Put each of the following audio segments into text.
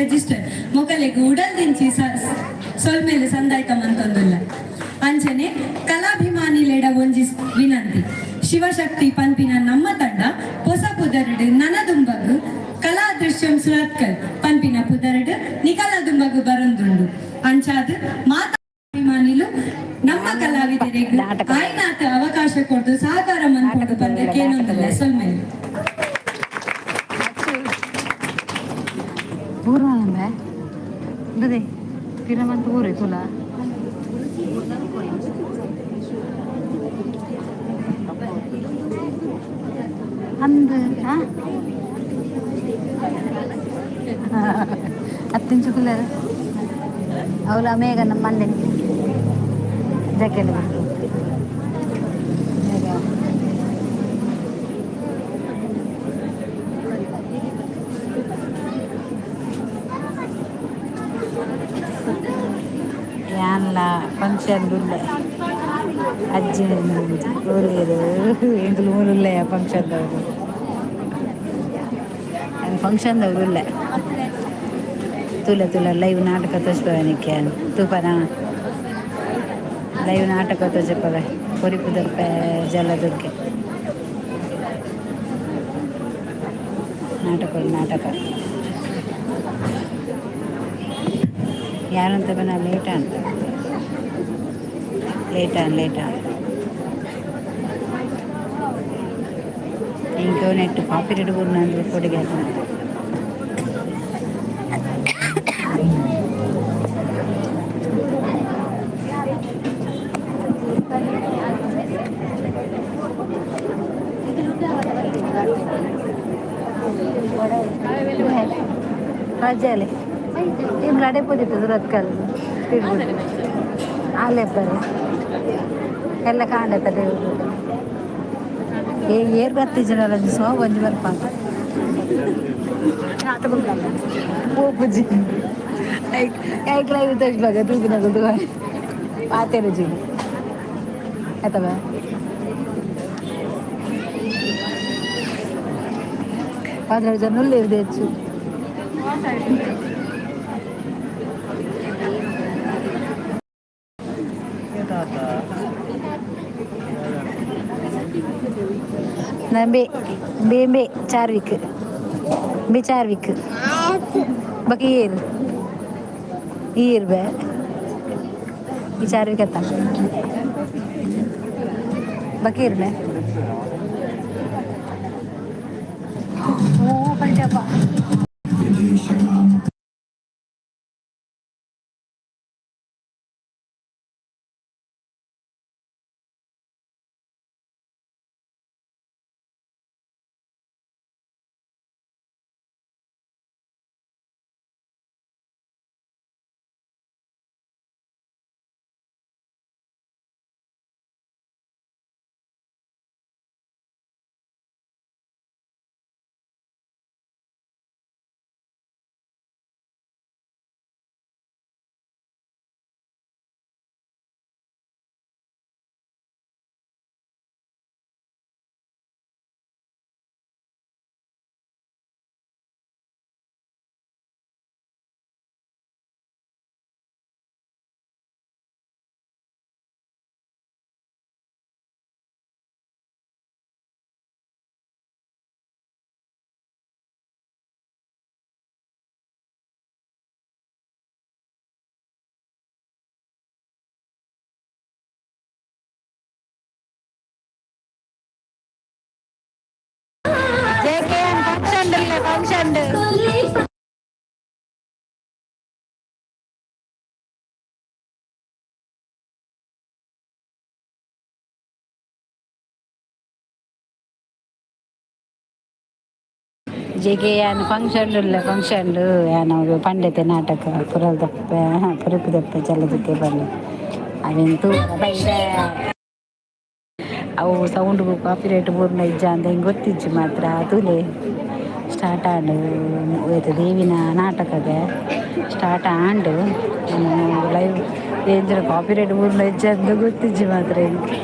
Register ಮೊಕಲೆಗ್ ಉಡಲ್ ದಿಂಚಿ ಸೊಲ್ಮೆಲು ಸಂದಾಯ್ತ ಮಂತೊಂದುಲ್ಲ. ಅಂಚನೆ ಕಲಾಭಿಮಾನಿಲೆಡ ಒಂಜಿ ವಿನಂತಿ, ಶಿವಶಕ್ತಿ ಪನ್ಪಿನ ನಮ್ಮ ತಂಡ ಹೊಸ ಪುದರುಡು ನನದುಂಬಗ್ ಕಲಾ ದೃಶ್ಯಂ ಸುರತ್ಕಲ್ ಪನ್ಪಿನ ಪುದರುಡು ನಿಕಲ ದುಂಬಗ್ ಬರೊಂದುಂಡು. ಅಂಚಾದ್ ಮಾತಾ ಅಭಿಮಾನಿಲು ನಮ್ಮ ಕಲಾವಿದರಿಗೆ ನಾಟಕ. ಆಯ್ನಾತ್ ಅವಕಾಶ ಕೊಡ್ದು ಸಹಕಾರ ಮನ್ಪೊಡು ಪಂದ್ ಕೇನೊಂದುಲ್ಲ. ಸೊಲ್ಮೆಲು. ಪೂರ್ವ ಇಂದದೆ ಪಿರಮಂತ ಊರೆ ತುಲ. ಅಂದ್ ಅತ್ತಿಂಚು ಕುಲ್ಲೆರ್ ಅವಲ ಮೇಘ ನಮ್ಮ ಮಂಡೆ ಜಕ್ಕೆಲ ಬಿಟ್ಟು ಮೇಘ. ಯಾನ್ಲ ಫಂಕ್ಷನ್ ಉಲ್ಲೆ. ಅಜ್ಜಿ ಊರೇರು ಎಂಕುಲು ಊರುಲ್ಲೆ ಫಂಕ್ಷನ್ದವರು. ಯಾನ್ ಫಂಕ್ಷನ್ದವರು ಉಲ್ಲೆ. ತೂಲೆ ತೂಲೆ, ಲೈವ್ ನಾಟಕ ತೋಜ್ಪವನಿಕ್ಕೆ ತೂಪನಾ? ಲೈವ್ ನಾಟಕ ತೋಜಪ್ಪವೆ, ಕೊರಿಪುದರ್ಪೆ ಜಲದುರ್ಗೆ ನಾಟಕ ನಾಟಕ. ಯಾರಂತ ಬನ ಲೇಟ್ ಅಂತ, ಲೇಟ್ ಆನ್ ಲೇಟ್ ಆನ್. ಇಂಕೋ ನೆಟ್ ಕಾಪಿ ರೇಟ್ ನಂದು ಕೊಡುಗೆ. ರಜಾಲೆ ನಿಮ್ಗೆ ಅಡೆ ಪೋದಿತ್ತು ಸುರತ್ಕಲ್ ಆಲೆ ಬರ ಎಲ್ಲ ಕಾಂಡೆ. ಏ ಏರ್ ಬರ್ತಿಜ್ಜಲ್ಲ, ಸೋ ಒಂಜಿ ಬರ್ಪ ಪೋಪುಜಿ. ಐಕ್ ಐಕ್ ಲೈವ್ ತೋಜ್ಬಾಗ ತೂಪಿನ ಪಾತೆರುಜಿ ಆಯ್ತವ. 12 ಜನ ಉಲ್ಲೆರ್ ಹೆಚ್ಚು. ನಂಬೆ ಬೇಂಬೆ ಚಾರ್ವಿಕ್ ಬೆ ಚಾರ್ವಿಕ್ ಬಕ ಏರ್ ಏರ್ ಬೆ ಈ ಚಾರ್ವಿಕ್ ಅತ್ತ ಬಕೀರ್ ಬೆ. ಓ ಪಂಜಪ್ಪ. ಜೆಕೆಎನ್ ಫಂಕ್ಷನ್ ಇಲ್ಲ, ಫಂಕ್ಷನ್. ಜೆಕೆಎನ್ ಫಂಕ್ಷನ್ ಇಲ್ಲ, ಫಂಕ್ಷನ್. ಯಾನ ಪಂಡಿತೆ ನಾಟಕ ಪುರಲ್ದಪ್ಪೆ ಪುರಿಪುದಪ್ಪೆ ಜಲದಕ್ಕೆ ಬನ್ನಿ ಅವೆನ್ ತೂವರ ಬೈದೆ. ಅವು ಸೌಂಡ್ ಕಾಪಿ ರೈಟ್ ಬೂರ್ನ ಇಜ್ಜ ಅಂತ ಹಿಂಗೆ ಗೊತ್ತಿಜ್ಜಿ ಮಾತ್ರ. ತೂಲೆ, ಸ್ಟಾರ್ಟ್ ಆಂಡ್. ದೇವಿನ ನಾಟಕದ ಸ್ಟಾರ್ಟ್ ಆಂಡ್. ಲೈವ್ ಎಂಚಿನ ಕಾಪಿ ರೈಟ್ ಬೂರ್ನ ಇಜ್ಜ ಅಂತ ಗೊತ್ತಿಜ್ಜಿ ಮಾತ್ರ ಹಿಂಗೆ.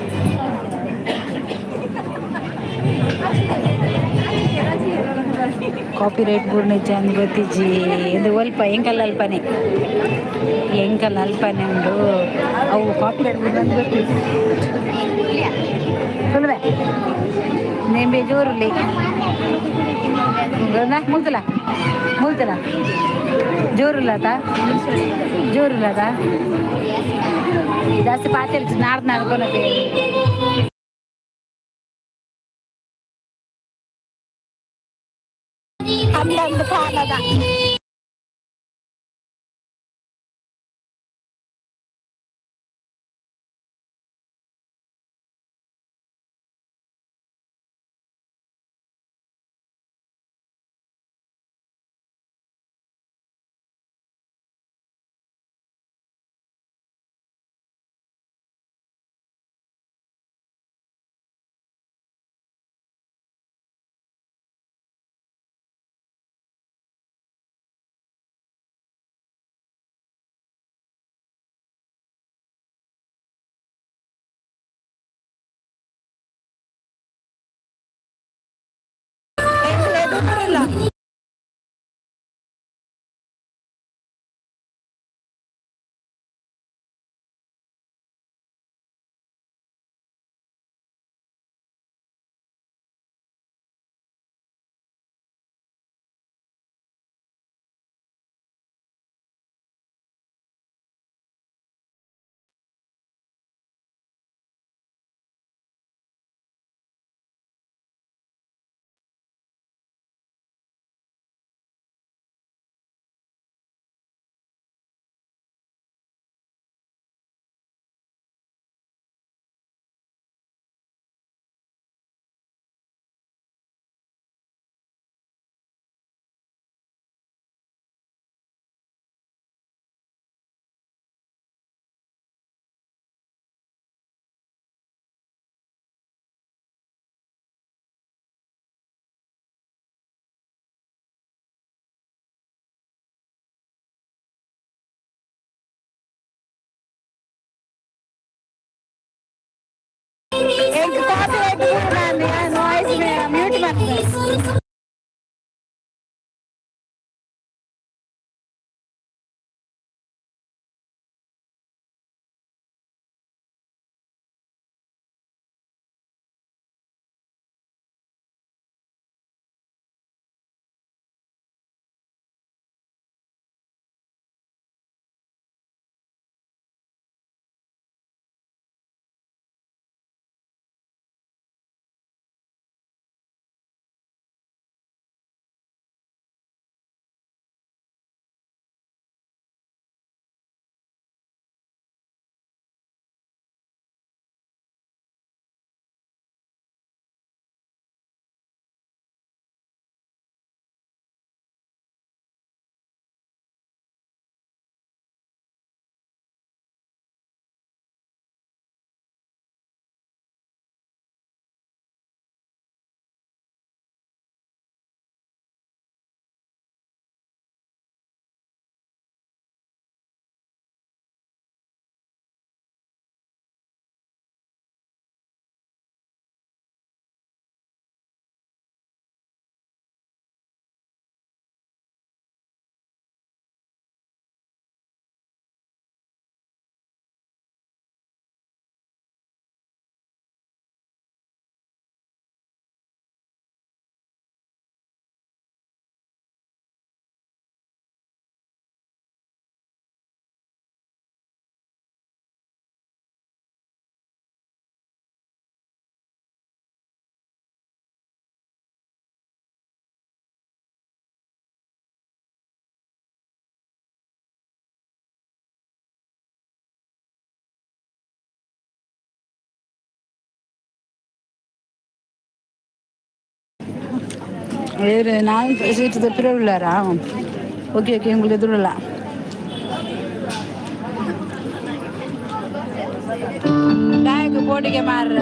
ಕಾಪಿ ರೈಟ್ ಬೂರ್ನ ಇಜ್ಜಂದ್ ಗೊತ್ತಿಜ್ಜಿ. ಇದು ಒಲ್ಪ ಎಂಕಲ್ ಅಲ್ಪನೆ, ಎಂಕಲ್ ಅಲ್ಪನೆ ಉಂಡು. ಅವು ಕಾಪಿ ರೈಟ್ ಬೂರ್ನ ಗೊತ್ತಿಜ್ಜಿ. சொல்லுವೆ ನೇಂಬೆ ಜೋರುಲಿ ಮುಲ್ತಲ ಮುಲ್ತಲ ಜೋರುಲ್ಲತ ಜೋರುಲ್ಲದ ಜಾಸ್ತಿ ಪಾತೆ ನಾಡ್ದು ನಾಡ್ಕೊಳಕ್ಕೆ. ಅಂದಂದು ಕಾಲದ ಎಂಕ್ ಕಾಪಿ ರೈಟ್ ಬೂರ್ನ ನಾಯ್ಸ್ ಮ್ಯೂಟ್ ಮಾಡ್ತಾರೆ. வேறு நான் சீட்டு தப்பிரவில்லாரா? ஓகே ஓகே, உங்களுக்கு எதிரில்ல போட்டிக்க மாறுற.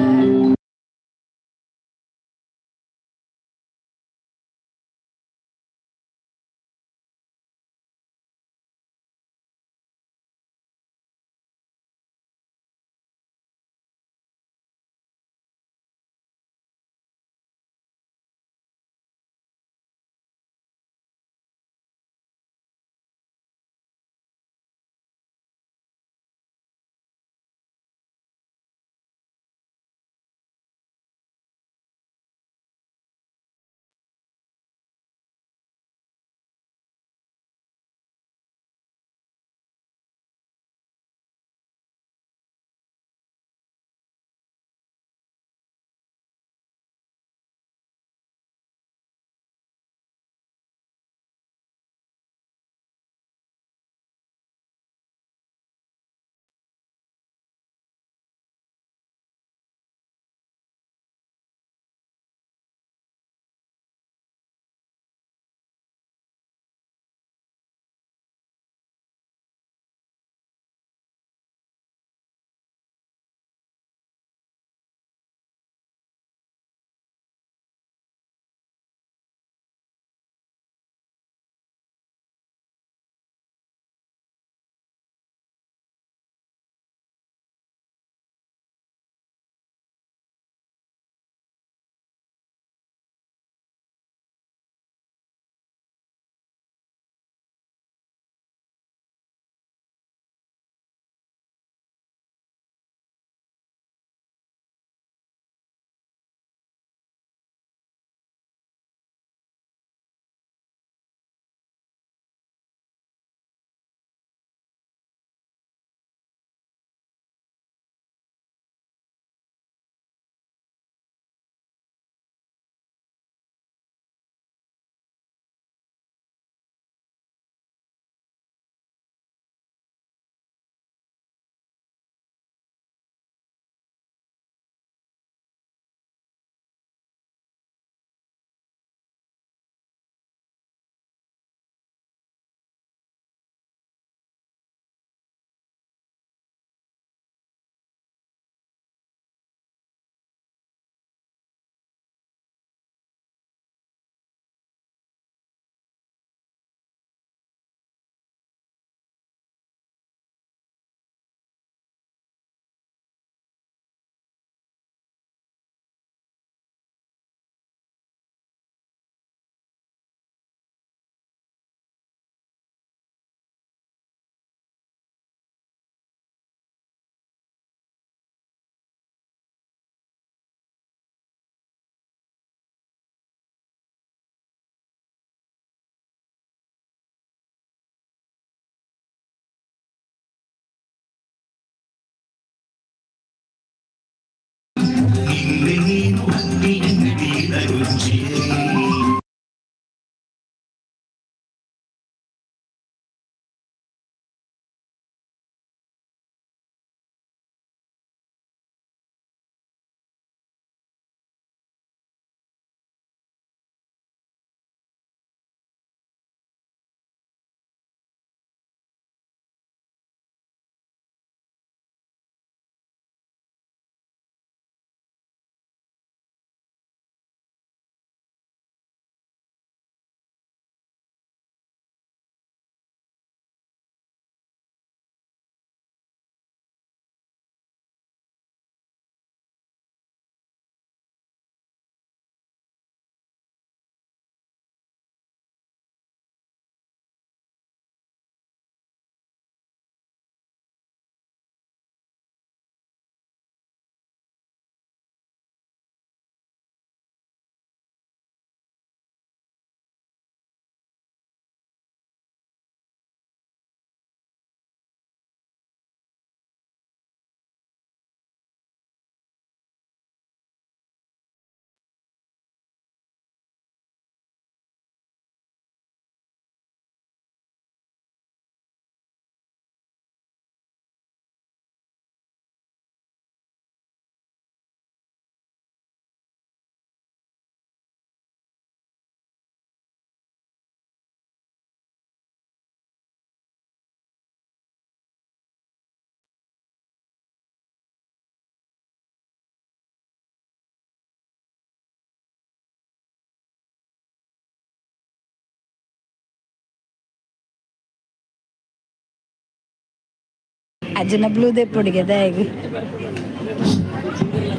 ಅಜ್ಜನ ಬ್ಲೂ ದೆಪ್ಪುಡಿಗೆ ದಾಯಗ್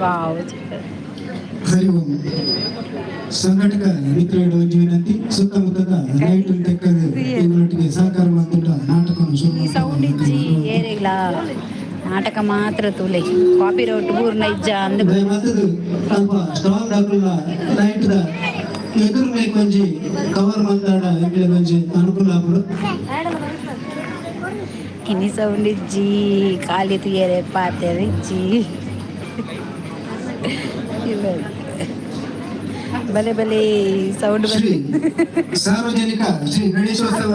ವಾವ್. ಹರಿ ಓಂ. ಸಂಘಟಕ ಮಿತ್ರರು ಒಂಜಿ ವಿನಂತಿ, ಸುತ್ತಮುತ್ತದ ಲೈಟ್ ತೆಕ್ಕದು ಇವರೊಟ್ಟಿಗೆ ಸಹಕಾರ ಮಾಡ್ತುಂಡ ನಾಟಕವನ್ನು ಶುರು ಈ ಸೌಂಡ್ ಇಜ್ಜಿ ಏರಿಗ್ಲಾ, ನಾಟಕ ಮಾತ್ರ ತೂಲೆ. ಕಾಪಿ ರೋಟ್ ಬೂರ್ನ ಇಜ್ಜ ಅಂದ್. ದಯಮಾಲ್ತದು ಅಲ್ಪ ಸ್ಟ್ರಾಂಗ್ ದಾಕುಲ ಲೈಟ್ ದ ಎದುರು ಮೇಕ್ ಒಂಜಿ ಕವರ್ ಮಾತಾಡ ಎಂಕ್ಲೆಗ್ ಒಂಜಿ ಅನುಕೂಲ ಆಪುಂಡು. ಇನಿ ಸೌಂಡ್ ಇಜ್ಜಿ, ಖಾಲಿ ತುಯರೆ ಪಾತೆರ ಇಜ್ಜಿ. ಇಲ್ಲ, ಬಲೆ ಬಲೆ ಸೌಂಡ್. ಶ್ರೀ ಸಾರ್ವಜನಿಕ ಶ್ರೀ ಗಣೇಶೋತ್ಸವ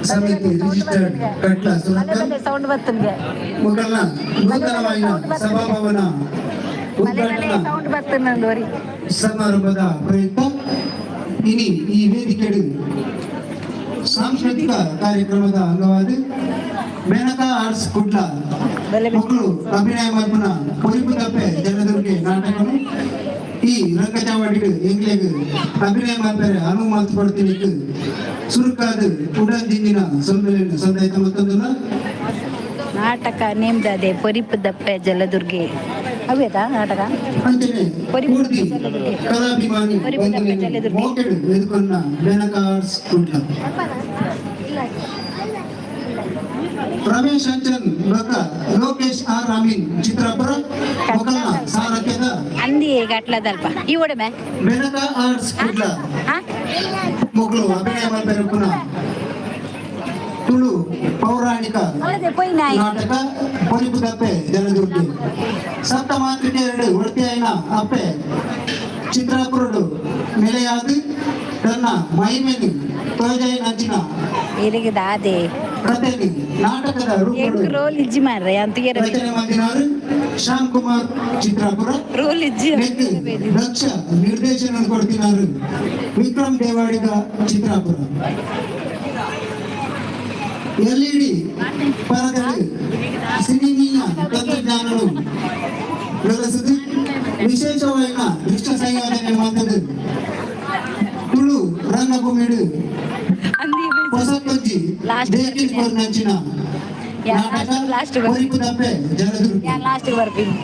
ಸಮಿತಿ ರಿಜಿಸ್ಟರ್ಡ್ ಕಟ್ಲ ಬಲೆ ಸುರತ್ಕಲ್ ಬಲೆ ಸೌಂಡ್ ಬರ್ತನ್ಗೆ. ಮೊದಲ ನೂತನವಾಯಿನ ಸಭಾಭವನ ಬಲೆ ಬಲೆ ಉದ್ಘಾಟನಾ ಸೌಂಡ್ ಬರ್ತನಂದೋರಿ. ಸಮಾರಂಭದ ಪ್ರಯುಕ್ತ ಇನಿ ಈ ವೇದಿಕೆಡು ಸಾಂಸ್ಕೃತಿಕ ಕಾರ್ಯಕ್ರಮದ ಅಂಗವಾಗಿ ಮೇನಕಾ ಆರ್ಟ್ಸ್ ಕುಡ್ಲ ಬಲೆ. ಮಕ್ಕಳು ಅಭಿನಯ ಮಲ್ಪುನ ಪೊಲಿಪು ತಪ್ಪೆ ಜಲದುರ್ಗೆ ನಾಟಕನು ಈ ರಂಗಚಾವಡಿಡು ಎಂಗ್ಲೆಗ್ ಅಭಿನಯ ಮಲ್ಪೆರೆ ಅನುವು ಮಲ್ತ್ ಕೊಡ್ತಿನಿಕ್ ಸುರುಕಾದ್ ಉಡಲ್ ದಿಂಜಿನ ಸೊಲ್ಮೆಲೆನ್ ಸಂದಾಯ್ತ ಮತ್ತೊಂದುಲ. ನಾಟಕ ನೇಮ್ದಾದೆ ಪೊರಿಪು ದಪ್ಪೆ ಜಲದುರ್ಗೆ ಅವೇದಾ ನಾಟಕ. ಅಂಚನೆ ಪೂರ್ತಿ ಕಲಾಭಿಮಾನಿ ಬಂಧುಲೆನ್ ಮೋಕೆಡ್ ಎದುಕೊನ್ನ ಮೇನಕಾ ಆರ್ಟ್ಸ್ ಕುಡ್ಲ, ರಮೇಶ್ ಅಂಚನ್ ಬೊಕ್ಕ ಲೋಕೇಶ್ ಆರ್ ಅಮೀನ್ ಚಿತ್ರಾಪುರ ಮೊಕಲ್ನ ಸಾರಥ್ಯದ ಅಂದಿ ಗಟ್ಲದಲ್ಪ ಈ ಒಡಮೆ. ಮೇನಕಾ ಆರ್ಟ್ಸ್ ಕುಡ್ಲ ಹಾ. ಮೊಕಲು ಅಭಿನಯ ಮಲ್ಪೆರೆ ತುಳು ಪೌರಾಣಿಕ ಅಲ್ಲದೆ ಪೋಯಿ ನಾಯಿ. ನಾಟಕ ಪೊಲಿಪು ದಪ್ಪೆ ಜಲದುರ್ಗೆ. ಸಪ್ತ ಮಾತೃಕೆಯರು ಒಡತಿಯಾಯಿನ ಅಪ್ಪೆ ಚಿತ್ರಾಪುರುಡು ನೆಲೆಯಾದ ತನ್ನ ಮಹಿಮೆನು ತೋಜಾಯಿನಂಚಿನ ಇರಿಗೆ ದಾದೆ. ಕಥೆని ನಾಟಕದ ಎಂಕ್ ರೂಪಡು ರೋಲ್ ಇಜ್ಜಿ ಮಾರ್ರೆ ಅಂತ. ರಚನೆ ಮಾಡಿದವರು ಶ್ಯಾಮ್ ಕುಮಾರ್ ಚಿತ್ರಾಪುರ. ರೋಲ್ ಇಜ್ಜಿ. ನೆಕ್ಕ್ ದಕ್ಷ ನಿರ್ದೇಶನ ಕೊಡ್ತಿನಾರು ವಿಕ್ರಮ್ ದೇವಾಡಿಗ ಚಿತ್ರಾಪುರ. ಎಲ್ಇಡಿ ಪರದೆಡು ಸಿನಿಮೀಯ ತಂತ್ರಜ್ಞಾನನು ಬೆಳೆಸಿದು ವಿಶೇಷವಾದ ದೃಶ್ಯ ಸಂಯೋಜನೆ ಮಾಡ್ತದೆ. ತುಳು ರಂಗಭೂಮಿಡು ಅಂದಿ. ಹೊಸತೊಂಜಿ Last ದೇಕಿನ್ ಕೊರ್ನಂಚಿನ ಯಾ, ನಾಟಕ last ಪೊಲಿಪು ದಪ್ಪೆ ಜಲದುರ್ಗ. ಯಾನ್ ಲಾಸ್ಟ್ ಬರ್ತೀನಿ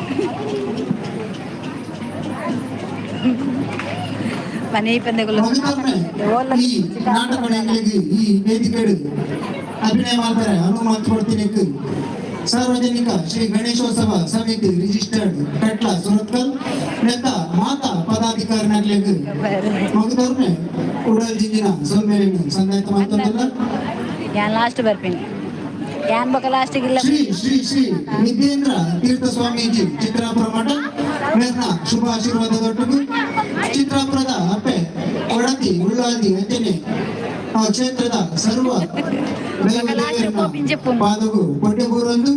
ಮನೆ ಪಂದೆಗಳು. ಮೊದಲೊಮ್ಮೆ ಈ ನಾಟಕಗಳಿಗೆ ಈ ವೇದಿಕೆಡು ಅಭಿನಯ ಮಾಡ್ತಾರೆ ಅನುವು ಮಾಡ್ಕೊಡ್ತೀನಿ. ಸಾರ್ವಜನಿಕ ಶ್ರೀ ಗಣೇಶೋತ್ಸವ ಸಮಿತಿ ರಿಜಿಸ್ಟರ್ಡ್ ಕಟ್ಲ ಸುರತ್ಕಲ್ ನೆತ್ತ ಮಾತಾ ಪದಾಧಿಕಾರಿನಾಗ್ಲಿಗ್ ಮೊದಲೊಮ್ಮೆ ಉಡಲ್ ಜಿಂಜಿನ ಸೊಲ್ಮೆಲೆನ್ ಸಂದಾಯ್ತ ಮಾತೊಂದುಲ್ಲ. ಯಾನ್ ಲಾಸ್ಟ್ ಬರ್ತೀನಿ. ಯಾನ್ ಬೊಕ ಲಾಸ್ಟಿಗೆ ಇಲ್ಲ. ಶ್ರೀ ಶ್ರೀ ಶ್ರೀ ವಿದ್ಯೇಂದ್ರ ತೀರ್ಥ ಸ್ವಾಮೀಜಿ ಚಿತ್ರಾಪುರ ಮಠ ಮೇರ್ನ ಶುಭ ಆಶೀರ್ವಾದದೊಟ್ಟಿಗೆ ಚಿತ್ರಾಪುರದ ಅಪ್ಪೆ ಒಡತಿ ಉಳ್ಳಾದಿ ಅಂಜನೆ ಆ ಕ್ಷೇತ್ರದ ಸರ್ವ ದೈವ ದೇವರನ್ನ ಪಾದಗು ಪೊಟ್ಟೆಬೂರೊಂದು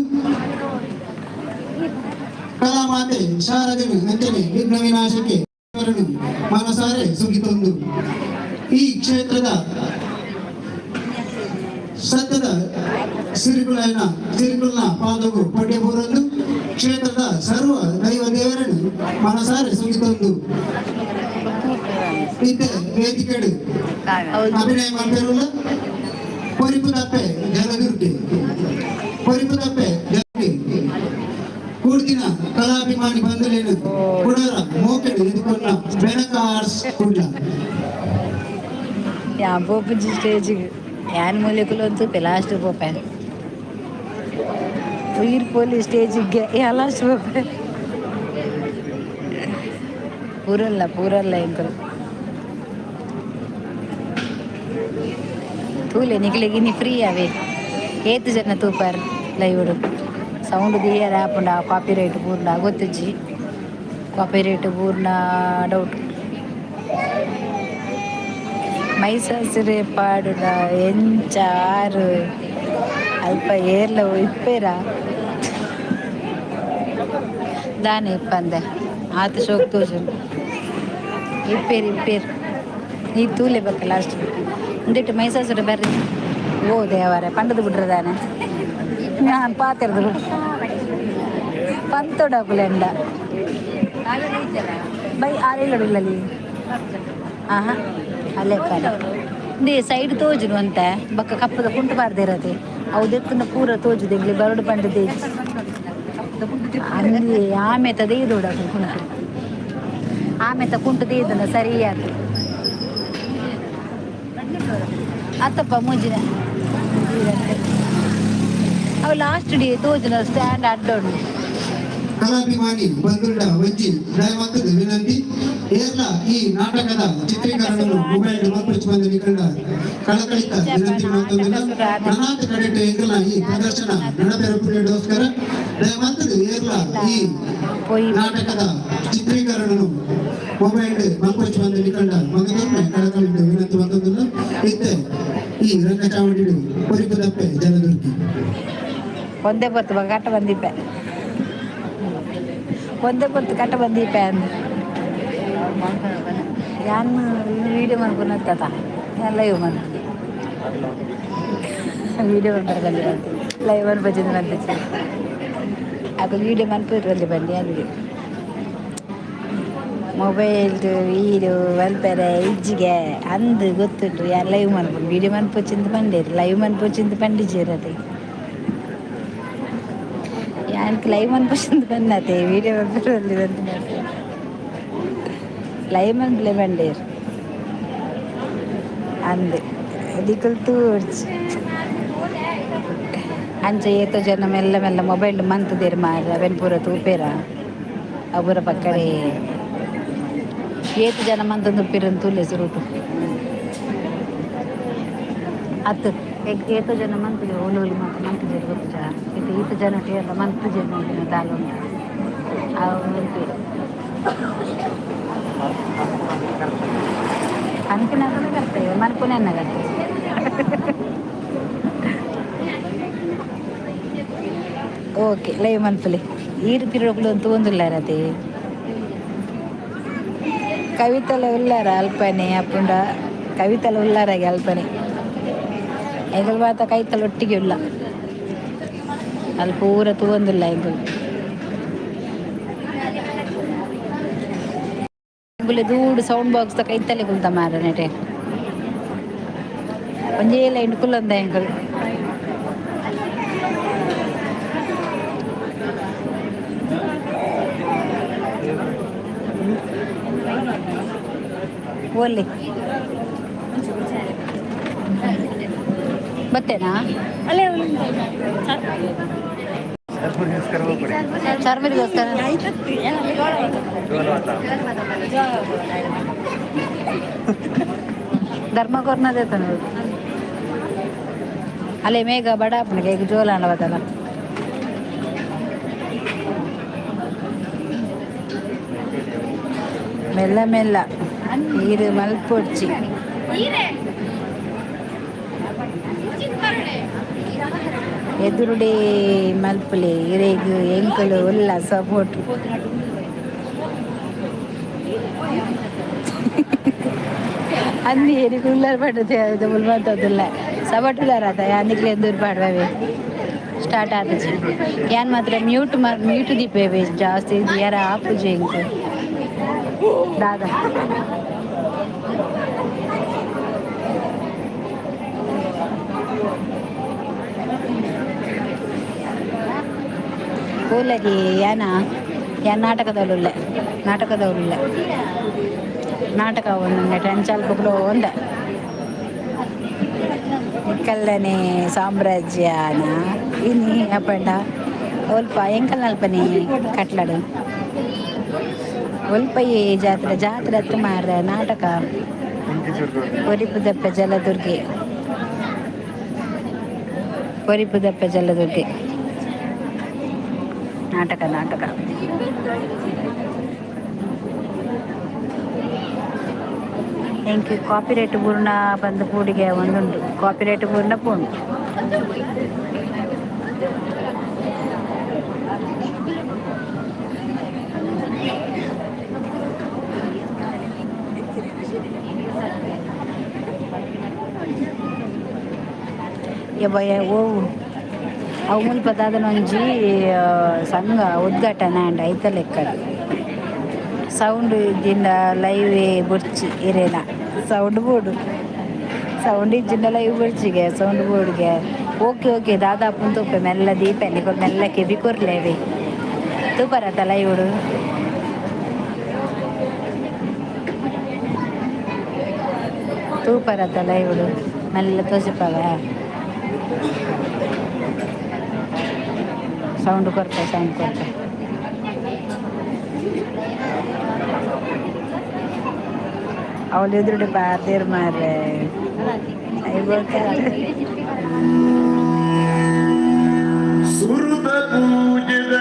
ಕಲಾಮಾತೆ ಶಾರದೆನು ಅಂಜನೆ ವಿಘ್ನ ವಿನಾಶಕ್ಕೆ ದೇವರನ್ನು ಮನಸಾರೆ ಸುಗಿತೊಂದು ಈ ಕ್ಷೇತ್ರದ ಸತ್ಯದ ಸಿರಿಕುಲನ ಸಿರಿಕುಲ್ನ ಪಾದಗು ಪೊಟ್ಟೆಬೂರೊಂದು ಕ್ಷೇತ್ರದ ಸರ್ವ ದೈವ ದೇವರನ್ನು ಮನಸಾರೆ ಸುಗಿತೊಂದು ಇತ್ತೆ ವೇದಿಕೆಡು ಅಭಿನಯ ಮಾಡ್ತಿರಲ್ಲ. ಪೊರಿಪು ತಪ್ಪೆ ಜಲದುರ್ಗೆ, ಪೊರಿಪು ತಪ್ಪೆ ಜಲದುರ್ಗೆ ಕೂಡ್ದಿನ ಕಲಾಭಿಮಾನಿ ಬಂಧುಲೇನು ಕುಡರ ಮೋಕೆಡು ಎದುಕೊನ್ನ ಬೆನಕ ಆರ್ಟ್ಸ್ ಕುಡ್ಲ. ಯಾನ್ ಪೋಪುಜಿ ಸ್ಟೇಜಿಗೆ. ಯಾನ್ ಮೂಲೆಕುಲು ತೂಪೆ, ಲಾಸ್ಟ್ ಪೋಪೆ. ಉಯಿರ್ ಪೋಲಿ ಸ್ಟೇಜಿಗೆ, ಯಾ ಲಾಸ್ಟ್ ಪೋಪೆ. ಪೂರಲ್ಲ ಪೂರಲ್ಲ ಎಂಕುಲು. ತೂಲೆ ನಿಕ್ಲೆಗ್ ಇನಿ ಫ್ರೀ ಅವೇ. ಏತ್ ಜನ ತೂಪಾರ್ ಲೈವ್ಡ್? ಸೌಂಡ್ ದಿಯರ ಆಪುಂಡ? ಕಾಪಿ ರೈಟ್ ಪೂರ್ಣ ಗೊತ್ತುಜ್ಜಿ. ಕಾಪಿ ರೈಟ್ ಪೂರ್ಣ ಡೌಟ್. ಮೈಸಾಸುರೆ ಪಾಡುನ ಎಂಚ ಆರು ಅಲ್ಪ ಏರ್ಲ ಇಪ್ಪೇರ ದಾನೆ ಇಪ್ಪಂದೆ ಆತ ಶೋಕ್ ತೋಜುಂಡು. ಇಪ್ಪೇರು ಇಪ್ಪೇರು ಈ ತೂಲೆ ಬಕ್ಕ ಲಾಸ್ಟ್ ಉಂದಿಟ್ಟು ಮೈಸಾಸುರ ಬರ್ರಿ. ಓ ದೇವರೇ, ಪಂಡದು ಬಿಡ್ರದಾನೆ. ನಾನು ಪಾತೆರ್ದು ಪಂತೊಡಕುಲೆಂಡ ಬೈ ಆರೇಲುಳ್ಳಲಿ. ಆಹಾ, ಅಲ್ಲೇ ಪರ ಇಂದೇ ಸೈಡ್ ತೋಜುನು ಅಂತ ಬಕ್ಕ ಕಪ್ಪದ ಕುಂಟು ಬಾರ್ದಿರತೆ. ಅವು ದೆತ್ತುನ ಪೂರ ತೋಜುದು. ಎಂಗ್ಲಿ ಬರಡು ಪಂಡದೆ ಅಲ್ಲಿ ಆಮೇತ ದೇದೋಡ ಕುಂಟು, ಆಮೇತ ಕುಂಟು ದೇದನ ಸರಿಯಾತು. ಅತ್ತಪ್ಪ ಮೂಜಿನ ಅವು ಲಾಸ್ಟ್ ಡೇ ತೋಜುನ ಸ್ಟ್ಯಾಂಡ್ ಅಡ್ಡೋಡು. ಕಲಾಭಿಮಾನಿ ಬಂಧುಗಳ ಒಂಜಿ ದಯಮತ್ತದ ವಿನಂತಿ, ಏರ್ಲ ಈ ನಾಟಕದ ಚಿತ್ರೀಕರಣನು ಮೊಬೈಲ್ ಮಲ್ಪೊಚ್ಚಿ ಬಂದು ನಿಕಲ್ಡ ಕಳಕಳಿತ ವಿನಂತಿ ಮಲ್ತೊಂದುಲ್ಲ. ನನಾತ್ ಕಡೆಟ್ ಎಂಕಲ್ನ ಈ ಪ್ರದರ್ಶನ ನಡಪೆರಪುಲೆಡೋಸ್ಕರ ದಯಮತ್ತದ ಏರ್ಲ ಈ ಪೋಯಿ. ನಾಟಕದ ಚಿತ್ರೀಕರಣನು ಮೊಬೈಲ್ ಮಲ್ಪೊಚ್ಚಿ ಬಂದು ನಿಕಲ್ಡ ಮಗದೊಮ್ಮೆ ಕಳಕಳಿತ ವಿನಂತಿ ಮಲ್ತೊಂದುಲ್ಲ. ಇತ್ತೆ ಈ ರಂಗಚಾವಡಿ ಪೊರಿಪುದಪ್ಪೆ ಜಲದುರ್ಗಿ. ಒಂದೇ ಪೊರ್ತು ಕಟ್ಟ ಬಂದಿಪ್ಪೆ, ಒಂದೇ ಪೊರ್ತು ಕಟ್ಟ ಬಂದಿಪ್ಪೆ ಅಂದ್. ಯಾನ್ ವೀಡಿಯೋ ಮನ್ಪುನತ್ತ, ಯಾನ್ ಲೈವ್ ಮನ್ ವೀಡಿಯೋ ಮನ್ಪರೆ ಬಲ್ಲಿ ಬಂತು. ಲೈವ್ ಮನ್ಪಚಿಂದ ಬಂದಿಚ್ಚಿ ಅಕ ವೀಡಿಯೋ ಮನ್ಪುರಲ್ಲಿ ಬನ್ನಿ. ಅಲ್ಲಿ ಮೊಬೈಲ್ ವೀಡಿಯೋ ಮಲ್ಪೆರೆ ಇಜ್ಜಿಗೆ ಅಂದ್ ಗೊತ್ತುಂಟು. ಯಾನ್ ಲೈವ್ ಮನ್ಪುನು, ವೀಡಿಯೋ ಮನ್ಪೊಚಿಂದ ಪಂಡೇರು, ಲೈವ್ ಮನ್ಪೊಚಿಂದ ಪಂಡಿಜೇರತೆ. ಯಾನ್ಕ್ ಲೈವ್ ಮನ್ಪೊಚಿಂದ ಪನ್ನತೆ, ವೀಡಿಯೋ ಮನ್ಪುರಲ್ಲಿ ಬಂದು ಲೈವ್ ಮನ್ಪುಲೆ ಪಂಡೇರು ಅಂದ್. ನಿಕುಲು ತೂರ್ಚ್ ಅಂಚ ಏತೋ ಜನ ಮೆಲ್ಲ ಮೆಲ್ಲ ಮೊಬೈಲ್ ಮಂತುದೆರ್ ಮಾರ್ರೆ. ಅವೆನ್ ಪೂರ ತೂಪೆರ? ಅವು ಪೂರ ಪಕ್ಕಡೆ ಏತ್ ಜನ ಮಂತೊಂದುಪ್ಪೆರ್ ತೂಲೆ ಸುರುಟು. ಅತ್ ಏತೋ ಜನ ಮಂತುಜೆರ್, ಓಲು ಓಲು ಮಾತ ಮಂತುಜೆರ್ ಗೊತ್ತುಜಾ? ಇತ್ತೆ ಈತ್ ಜನ ಏರ್ಲ ಮಂತುಜೆರ್ ನೋಡಿನ ದಾಲ ಉಂಡು ಅವು ಮನ್ಪೆರ್. ಪನ್ಪಿನಕುಲು ಕರ್ತವ್ಯ ಮನ್ಪುನೆ ಎನ್ನ ಕರ್ತವ್ಯ. ಓಕೆ, ಲೈವ್ ಮನ್ಪುಲೆ. ಈರ್ ಪಿರೊಕುಲು ತೂವೊಂದುಲ್ಲಾರತೆ. ಕವಿತಲ ಉಲ್ಲಾರ ಅಲ್ಪನೆ ಅಪ್ಪುಂಡ? ಕವಿತಲ ಉಲ್ಲಾರಾಗೆ ಅಲ್ಪನೆ. ಎಂಕುಲು ಮಾತ ಕೈತಲ್ ಒಟ್ಟಿಗೆ ಉಲ್ಲ. ಅಲ್ ಪೂರ ತೂವೊಂದುಲ್ಲ ಎಂಕುಲು. ಎಂಕುಲು ದೂಡು ಸೌಂಡ್ ಬಾಕ್ಸ್ ದ ಕೈತಲೆ ಕುಲ್ತ ಮಾರ್ರೆ ನೆಟೆ. ಒಂಜೇ ಲೈನ್ ಕುಲ್ಲೊಂದ ಎಂಕುಲು. ಓಲಿ ಬತ್ತೇನಾ? ಚರ್ಮರಿಗೋಸ್ಕರ ಧರ್ಮ ಕೊರ್ನದೇ. ಅಲೆ ಮೇಘ ಬಡಾಪುನ ಈಗ ಜೋಲಾಂಡ ಬದಲ. ಮೆಲ್ಲ ಮೆಲ್ಲ ನೀರು ಮಲ್ಪೊಡ್ಚಿ. ಎದುರುಡೆ ಮಲ್ಪುಲೆ ಇರೆಗ್ ಎಂಕುಲು ಉಲ್ಲ ಸಪೋರ್ಟ್. ಅಂದಿ ಎರಿಗ್ ಉಲ್ಲರ್ ಪಂಡುದು ಮುಲ್ಪ ಸಬಟುಲಾರ ಯಾನಿಕ್ಲೆ ಎಂದೂರು ಪಾಡ್ವವೆ ಸ್ಟಾರ್ಟ್ ಆತಜಿ. ಯಾನ್ ಮಾತ್ರ ಮ್ಯೂಟ್ ಮ್ಯೂಟ್ ದೀಪೇವೆ ಜಾಸ್ತಿ ಯಾರ ಆಪುಜಿ ಎಂಕ್ ದಾದಾ. ಕೂಲಗಿ ಯಾನ ಯಾನ್ ನಾಟಕದವಳುಲ್ಲೆ ನಾಟಕದವಳುಲ್ಲೆ ನಾಟಕ ಒಂದು ಟೆನ್ಷನ್ ಬುಕ್ಲು ಒಂದ ನಿಕ್ಕಲ್ಲನೆ ಸಾಮ್ರಾಜ್ಯನ ಇನಿ ಅಪಂಡ ಒಲ್ಪ ಎಂಕಲ್ ನಲ್ಪನೆ ಕಟ್ಲಡು ಒಲ್ಪ ಈ ಜಾತ್ರೆ ಜಾತ್ರೆ ಅತ್ತು ಮಾರ್ರೆ ನಾಟಕ. ಒರಿಪುದಪ್ಪೆ ಜಲದುರ್ಗೆ ಒರಿಪುದಪ್ಪೆ ಜಲದುರ್ಗೆ ನಾಟಕ ನಾಟಕ. ಎಂಕ್ ಕಾಪಿರೈಟ್ ಪೂರ್ಣ ಬಂದು ಪೂಡಿಗೆ ಒಂದುಂಡು. ಕಾಪಿರೈಟ್ ಪೂರ್ಣ ಪೋಂಡು. ಯಬ್ಬ ಓ ಅವು ಮುಲ್ಪ ದಾದನ ಒಂಜಿ ಸಂಘ ಉದ್ಘಾಟನೆ ಆಂಡ್ ಐತ ಲೆಕ್ಕಡ್. ಸೌಂಡ್ ಇಜ್ಜಿಂಡ ಲೈವ್ ಬೊರ್ಚಿ ಇರೇನ ಸೌಂಡ್ ಬೋಡು. ಸೌಂಡ್ ಇಜ್ಜಿಂಡ ಲೈವ್ ಬೊರ್ಚಿಗೆ ಸೌಂಡ್ ಬೋಡುಗೆ. ಓಕೆ ಓಕೆ ದಾದಾಪುಂದು ತೂಪೆ ಮೆಲ್ಲ ದೀಪೆ ನಿಕುಲು ಮೆಲ್ಲ ಕೆಬಿ ಕೊರ್ಲೆವೆ ತೂಪರತ ಲೈವ್ ತೂಪರತ ಲೈವ್ ಮೆಲ್ಲ ತೋಜಿಪಾವ. Sound ಕೊರ್ಪೆ sound ಕೊರ್ಪೆ. ಅವಳು ಎದುರುಡೆ ಪಾತೆರ್ ಮಾರ್ರೆ. ಸುರುತ ಪೂಜೆದ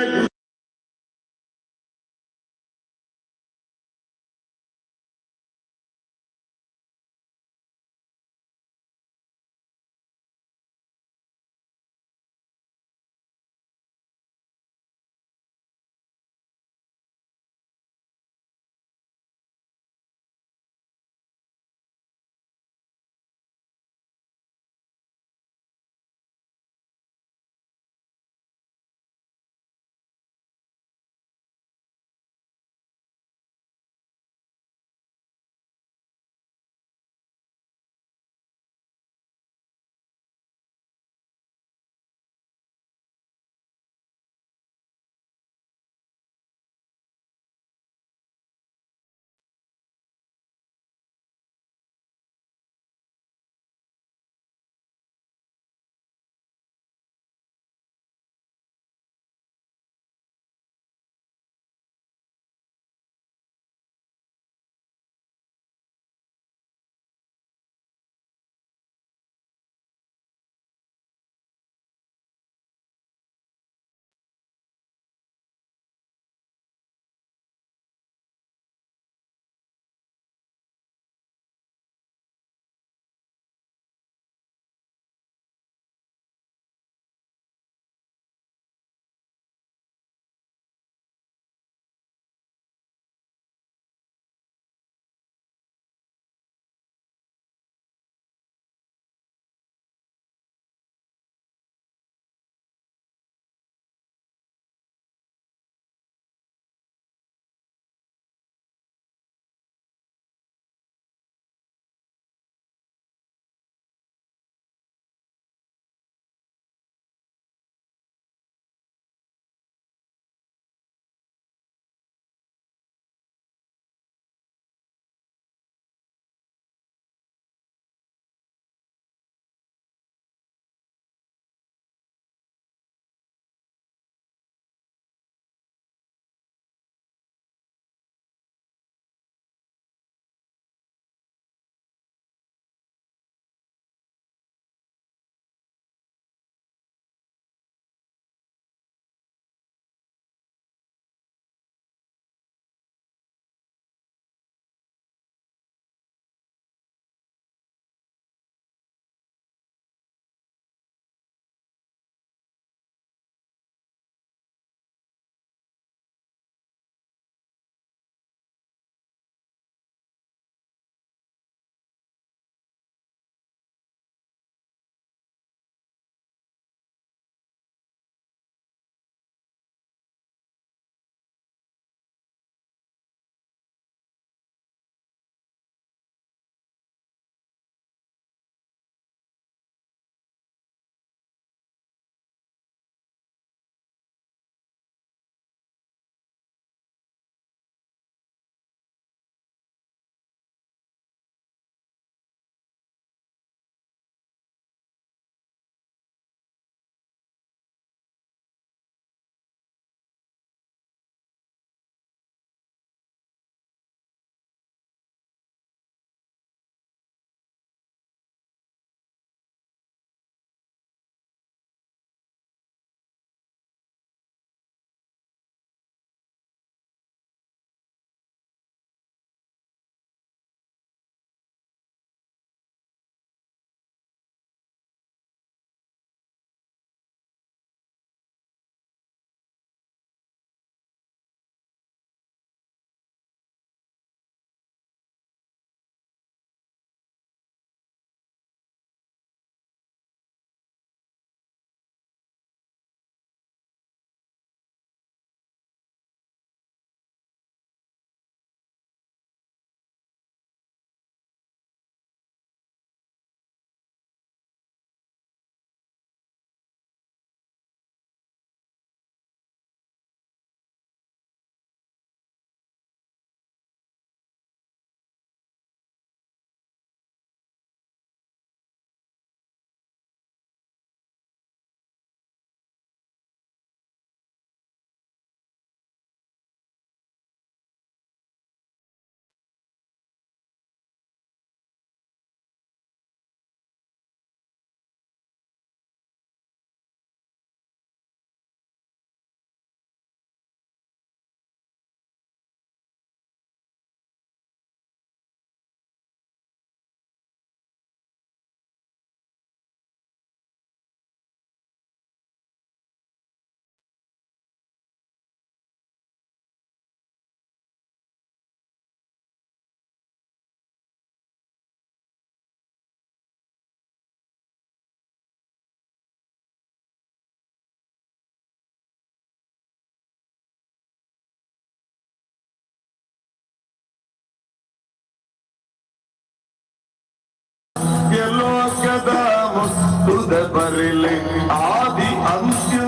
ಆದಿ ಅಂತ್ಯ.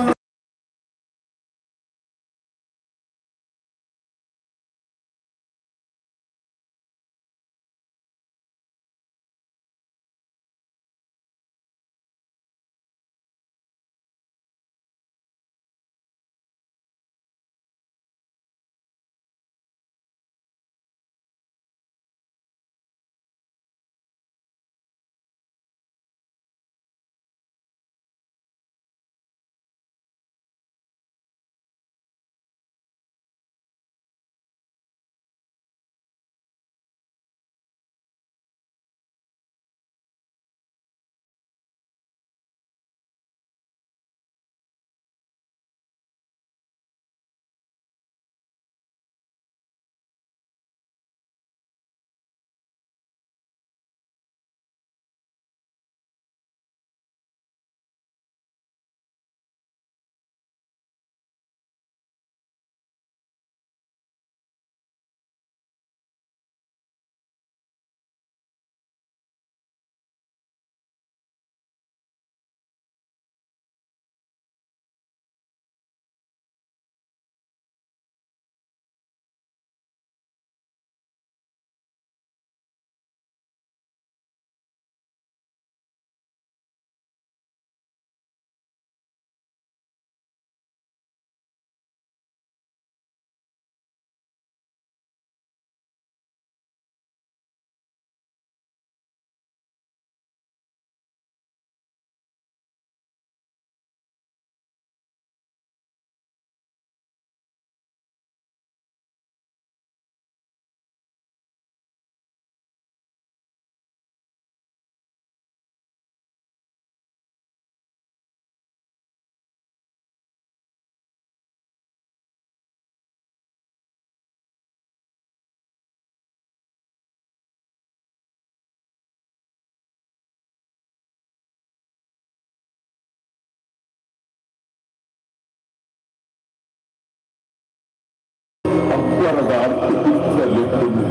ಅಬ್ಬರದ ಅರ್ಥಿಸಿದ್ದ ಲೆಕ್ಕನು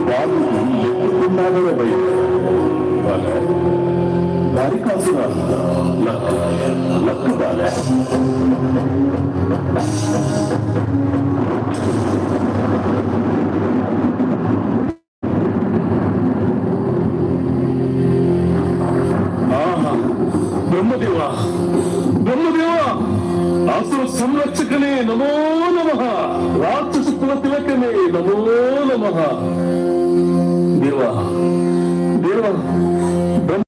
ಬಾಲಿಗೆ ಲೆಕ್ಕುಕೊಂಡಾಗಲೇ ಬೈದ ಬಾಲೆ ದಾರಿಕಾಸುರ ಲಕ್ಕ ಲಕ್ಕ ಬಾಲೆ. ಆಹಾ, ಬ್ರಹ್ಮದೇವ, ಬ್ರಹ್ಮದೇವ, ಅಸುರ ಸಂರಕ್ಷಕನೇ ನಮೋ ನಮಃ. ರಾಕ್ಷಸ ಕುಲ ತಿಲಕನೇ ನಮೋ ನಮಃ. ದೇವ, ದೇವ, ಬ್ರಹ್ಮ.